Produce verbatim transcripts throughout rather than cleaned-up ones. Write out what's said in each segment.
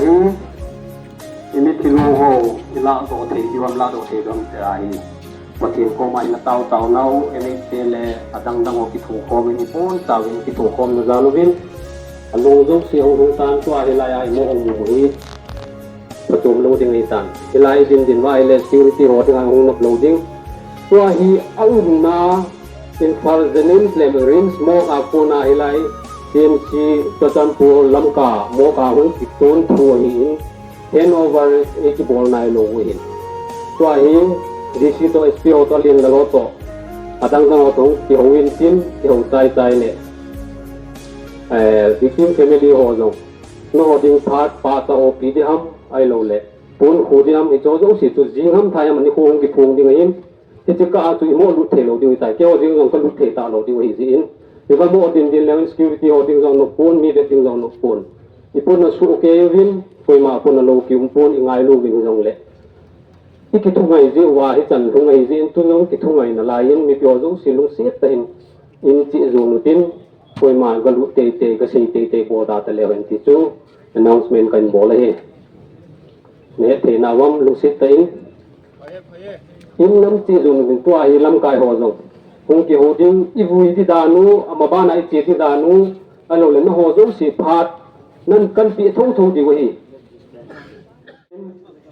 I mitlhi ho, i ladoh thei diu ham, ladoh thei diu ham ti ahi. Pathen koma i na tao tao nau, M H A le adang dang ho kithokhom in, i pon tao in kithokhom na jal uvin. Alung jong si hung hung tan tua hilai a i mo hung mu hi. Phatom lou ding ahi tan. Hilai din din uva ahile security ho dinga hung nop lou ding. Tua hi a umna Imphal Jennings le RIMS morgue a kona hilai C M C Churachandpur Lamka morgue a hung kitun thu ahin, handover ei kibol nailou u ahin. Tua hi D C toh S P ho toh Lianlal ho toh adang dang ho toh kihou in tin, kihou chai chai le, eh, victim family ho jong, nangho ding phat pahcha O P ding ham, ahilou le pon khu ding ham, hicho jouse chu jing ham thai ham a nikho hung kiphong ding ahin. Hiche kah a chu i mo lut thei lou diu ahitai, keiho ding jong ka lut thei talou diu ahi jeh in, i va mo din din leu in security ho ding jong nop pon, mi vet ding jong nop pon. I pon na suh kei uvin, koima pon na lou kium pon, i ngailu uvin jong le, i kithungai jeh uva hichan lhung ahi jeh in, tun jong kithungai nalai in, mipi ho jouse lungset tah in, in cheh jon utin, koima ga lut teitei, ga sei teitei bol da taleu hen ti chu announcement kahin bol ahi. Na het thei nau ham, lungset tah in. In nam cheh jon utin, tua hi lamkai ho jong hung kihou ding, i vui ding dan u, ama bana i che ding dan u, ahilou le nangho jouse phat nan kan peh thotho diu ahi.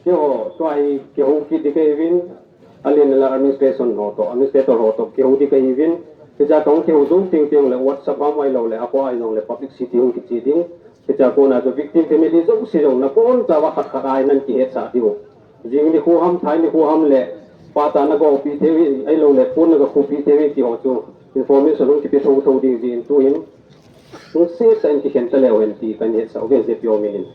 Keiho tua hi kihou kit ding kahiuvin, a Lianlal administration ho toh, administrator ho toh kihou ding kahiuvin. Hichea kahung kihou jou teng teng le WhatsApp ham ahilou le, akoi jong le publicity hung kiche ding. Hichea kona chu victim family jouse jong nabonchauva khat khat a hi nan kihetsah diu. Jing nikho ham, thai nikho ham le, pahcha na ga opi thei uvin, ahilou le, pon na ga khupi thei uvin ti ho chu information hung kipe thotho ding jeh in tuhin, lungset tah in kikhen taleu hen ti kahin hetsah uve, J P O min in.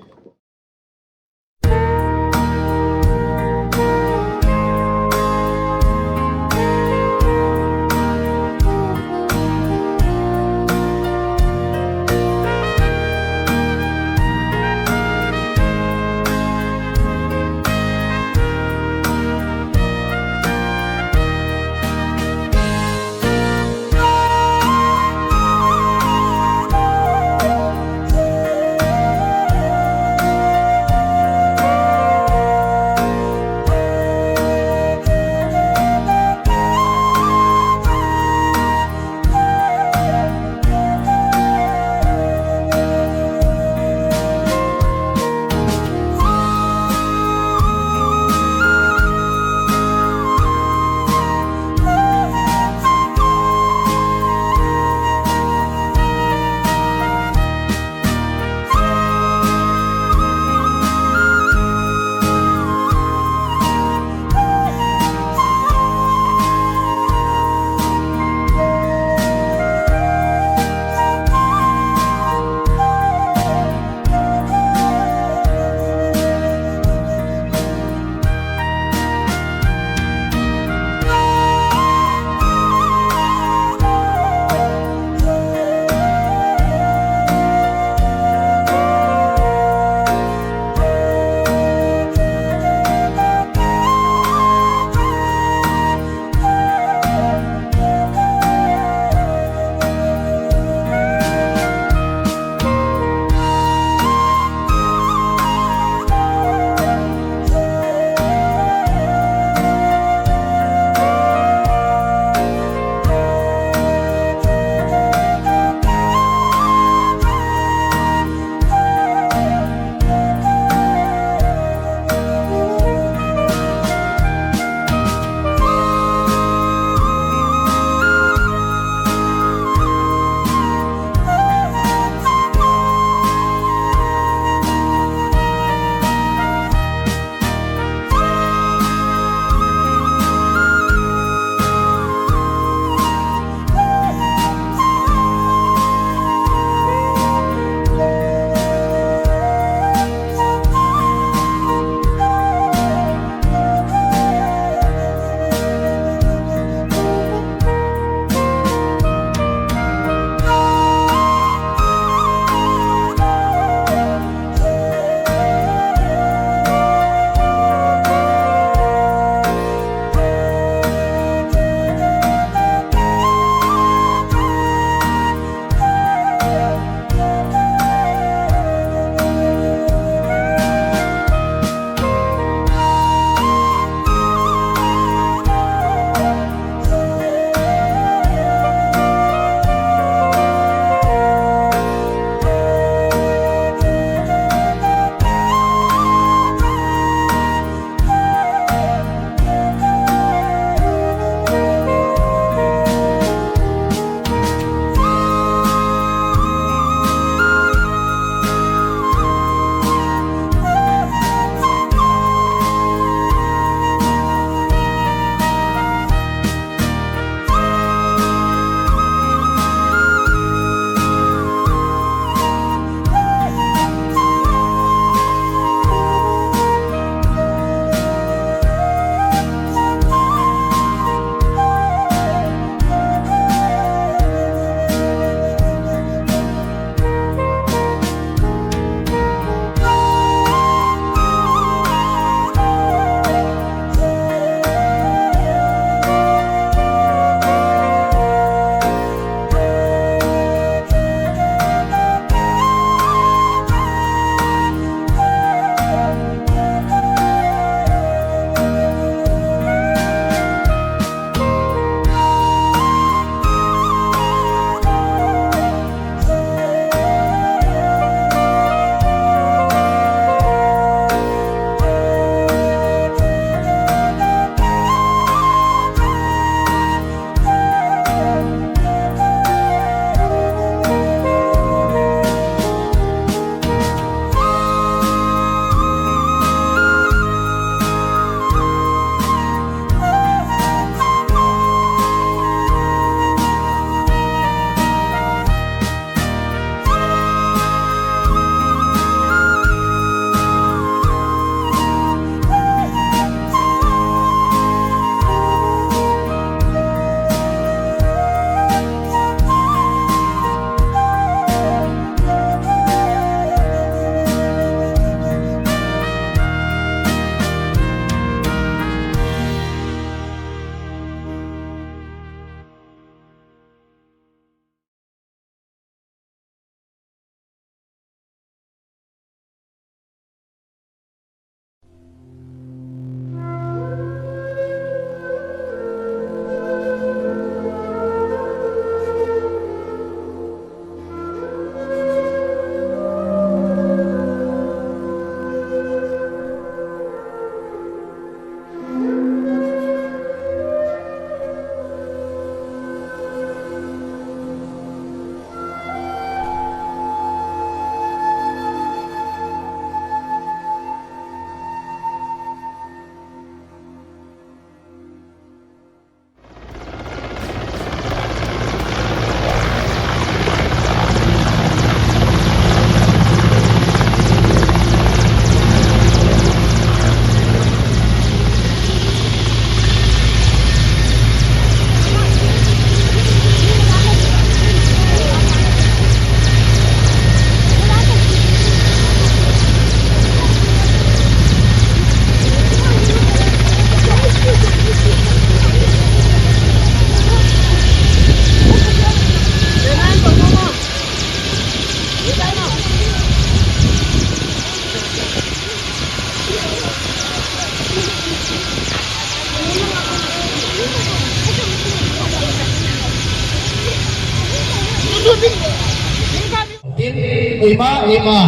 Eima, eima.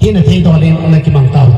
Hina thei doh le na kimang tau.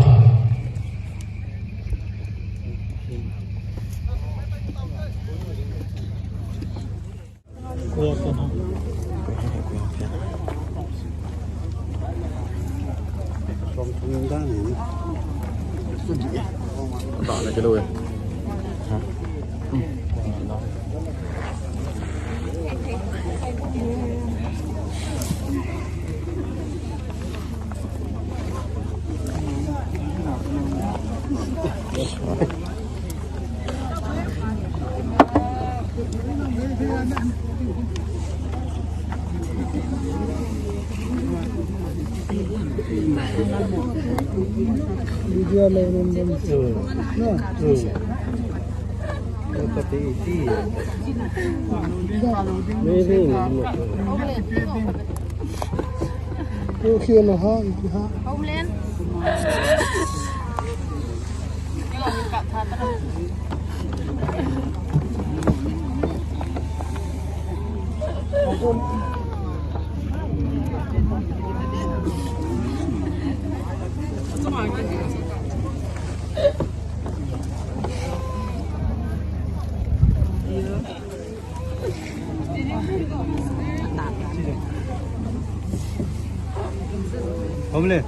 Homle.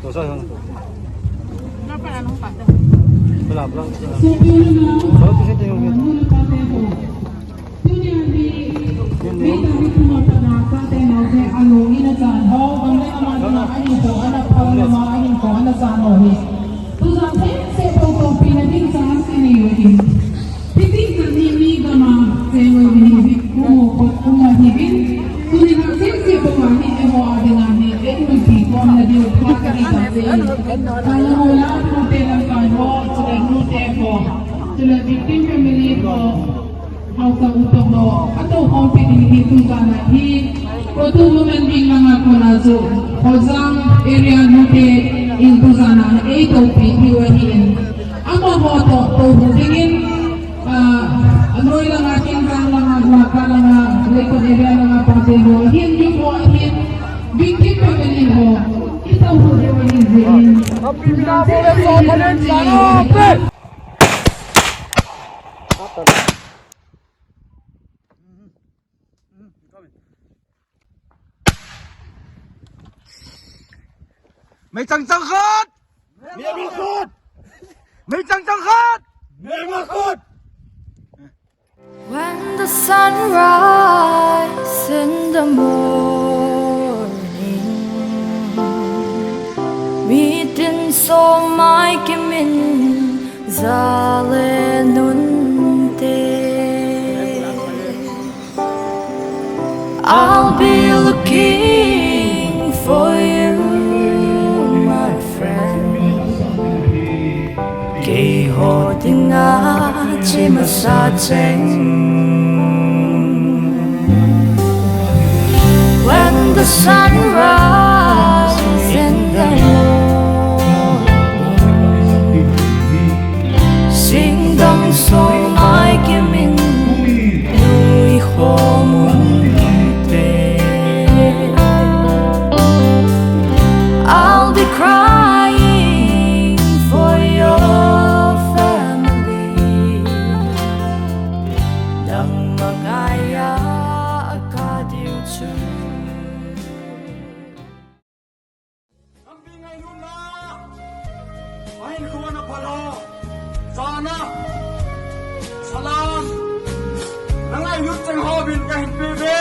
Dosa sana. Pela, pela. Kalau tu saya tengok. Tujan seh seh to to pi na ding chance nei u hin. Hitin ka ni mi gam a cheng u hi hi ku mo kot ku ma hi bin. Tuni na seh seh to ma hi e ho a ding a hi e ku pi ko na ding pa ka ni ka se. Ka la ho la ku te na ka ho, chule nu te ho. Chule victim family ho. Hausa u to ho, ato hong pi ding hi tujan a hi. Ko tu women wing langa kona chu, Hojang area nute in tujan a ei to pi hi wa hi in. Amaho to, to hu dingin, ah, anoi langa, Kinjang langa, Laka langa, Leikon area langa pate ho, hin yu ho, hin victim family ho, i to hu hi wa hi zin. Meichang chang khat! Meichang khat! Meichang chang khat! Meichang khat! When the sun rise in the morning, mi tin so mai kimin jale nun te. I'll be looking for you, my friend. Keiho dinga chema sa cheng. When the sun rises in the morning, sing dong song mai kimin nui khomun te. I'll be crying for your family. Nang mangaiya ka diu chu. Lampi ngailutna, ahin khuana phalou, jana, salam, na ngailut cheng ho bin kahin pe ve.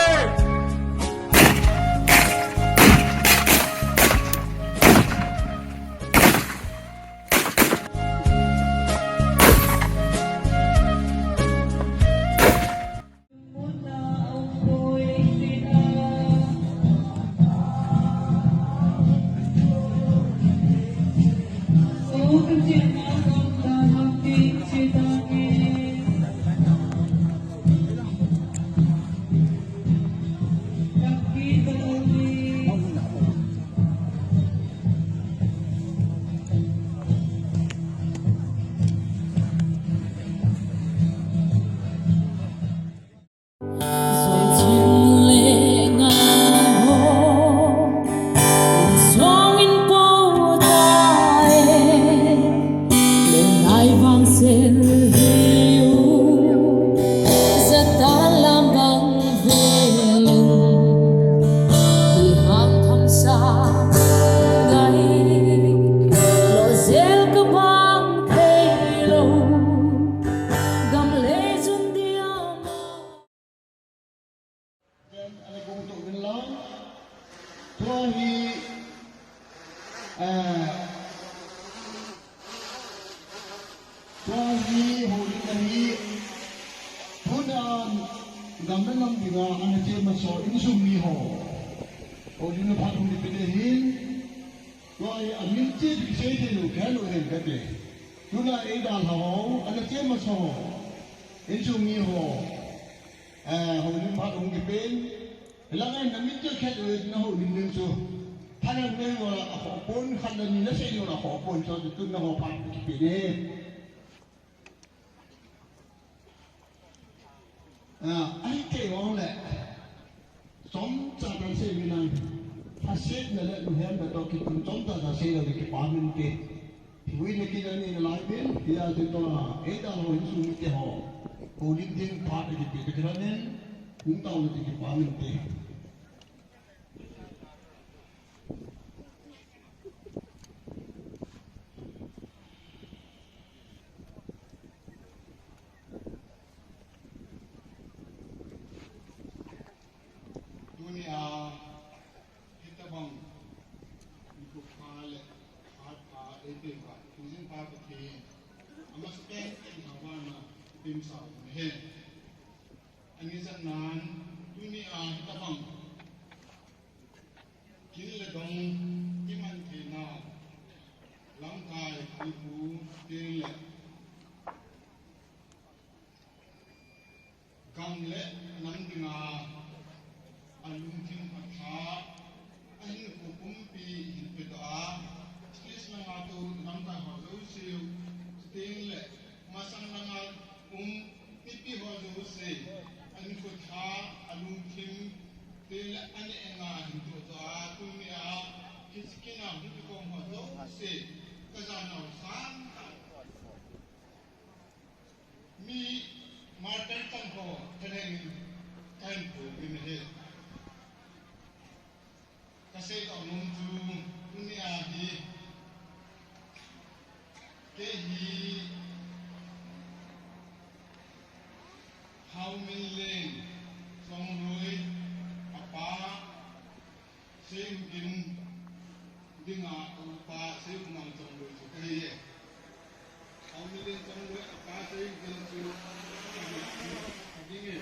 Ana che masa insung mi ho. Houlim phat hung kipe ding ahin. Tua hi amin che kisei thei lou, khen lou hen kati. Tuna eidalha ho, ana che masa ho. Insung mi ho. Eh, houlim phat hung kipen. Hilanga hin amin che khen lou na houlim ding chu. Thanem nei ho la ho pon khan la ni na sei ho la ho pon chu tuna ho phat kipe ding. Ah, ahithei vang le, chomcha kan sei uvin lang, phasetna le lunghetna toh kiton chomcha cha sei lou ding kipa min te. Hiuin le kin ani nalai uvin, hia chu toh, eidalha ho insung mite ho, houlim ding phat akipe te kiran in, hung tao lou ding kipa min te. Tunia, hitabang nikho pha le phat pha eipeuva, tujin Pa Pathen, amasapen in thaovana ipemsah u ahi. Ani chan nan, tunia hitabang kin le dong iman theina, lamkai, ipu, tin le gam le nam dinga alungthim atha, ahinkho pumpi hin pedoh a, stage langa tou lamkai ho jouse, chuteng le masang langa um mipi ho jouse, ahinkho tha, alungthim, chuteng le aneh enga hin tohdoh a, tunia hiche kin a hung kikhom ho jouse, kajanau sangtah. Mi martyr chang ho thalheng in kahin pui uvin ahi. Kasei tah nom chu tunia hi kei hi Haominlen Chongloi apa Seigin dinga upa Seigin Chongloi chu kahi e. Haominlen Chongloi apa Seigin chu kahi e.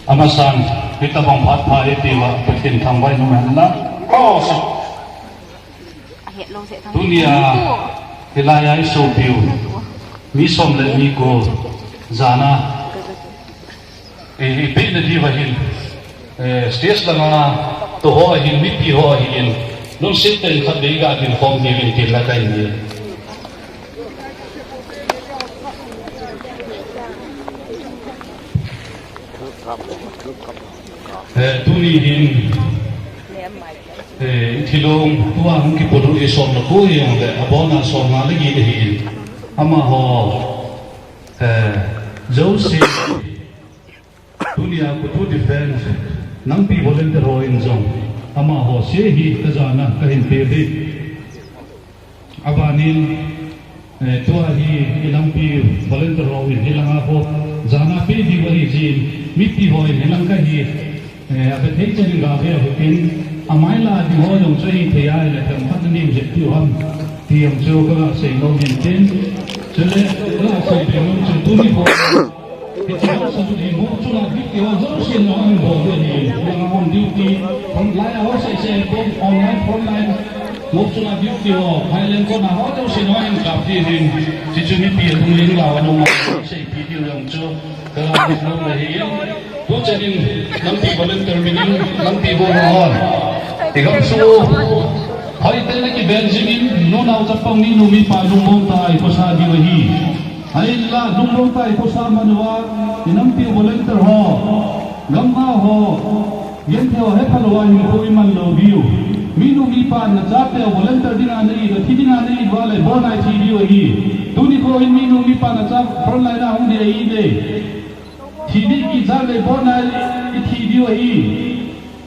Amasan, hitabang phat pha eipeuva, Pathen thangvah in umhen lang. Oh, so. Tunia, hilai a isopiu, mi som le mi ko, jana. Eh, ipehna diuva hin, eh, stage langa tou ho ahin, mipi ho ahin, lungset tah in khatvei iga ding khom diuvin tin la kahin nei. Eh, tuni hin, eh, ithilong tua hung kipodoh som na ko jong le, abona som na le gi le hin. Amaho, eh, jouse. Tunia Kutu Defense Nampi volunteer ho in jong amaho se hi kajana kahin pe ding. Abanin, eh, tua hi i nampi volunteer ho in hilanga ho jana pe diu ahi jin, mipi ho in hilang kahi, eh, abethei chan in gave ahitin, amai la ding ho jong chu ahithei ahile themkhat nanem jep diu ham ti jong chu kasei nom in tin. Chule kasei be nom chu tuni ho Hiche ho sa chu hi mo chunga duty ho jouse na hung bol ding ahi. Langa hung duty, front line a ho sese, online front line, mo chunga duty ho, Highland kona ho jouse na hung kap ding ahi. Hichu mipi alunglen lou a nung a seipi diu jong chu kahin nom ahi. Tuchan in nampi volunteer minin, nampi volunteer hon, i gamsung u hoitah in aki Benjamin, nunao chapang minu mipa lungmong tah a i khosa diu ahi. Ahinla, lungmong tah a i khosa man uva, i nampi volunteer ho, gam'a ho, genthei ho, hepha lou a hinkho i man lou diu. Minu mipa nachate ho volunteer dinga na it, thi dinga na it uva le, abona i thi diu ahi. Tuni kho hin minu mipa nacha front line a hung ding ahile, thi ding kichat le, abona i thi diu ahi.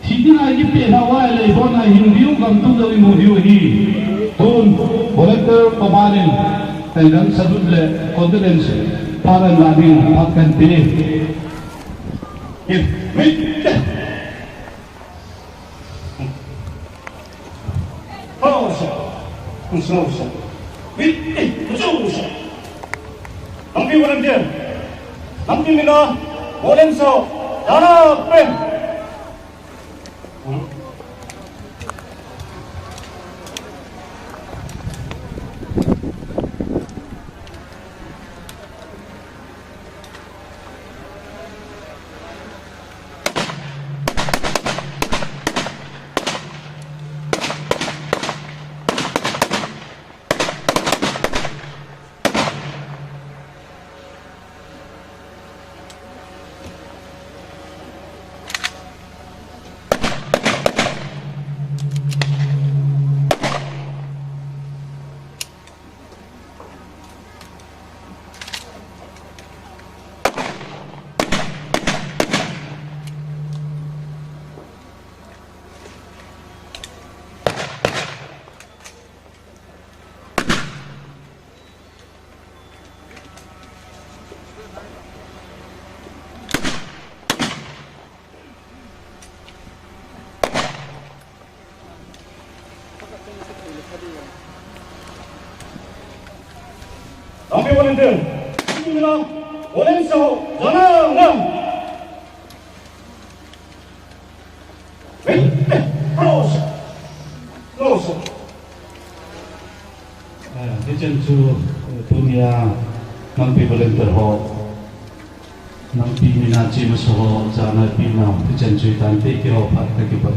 Thi dinga i kipehna uva le, abona i hing diu, gam tum lou i mu diu ahi. Tun, volunteer command in, eh, gun salute le condolence phat ana la ding phat kahin pe. Nampi volunteer, nampi mina, volunteer, dana pen. Nampi volunteer, nampi mina, volunteer ho, dana ngam. Wait, eh, close. Close. Eh, hichan chu, eh, tunia nampi volunteer ho, nampi mina chema sa ho, jana pina, hichan chu itante keiho phat kakipah.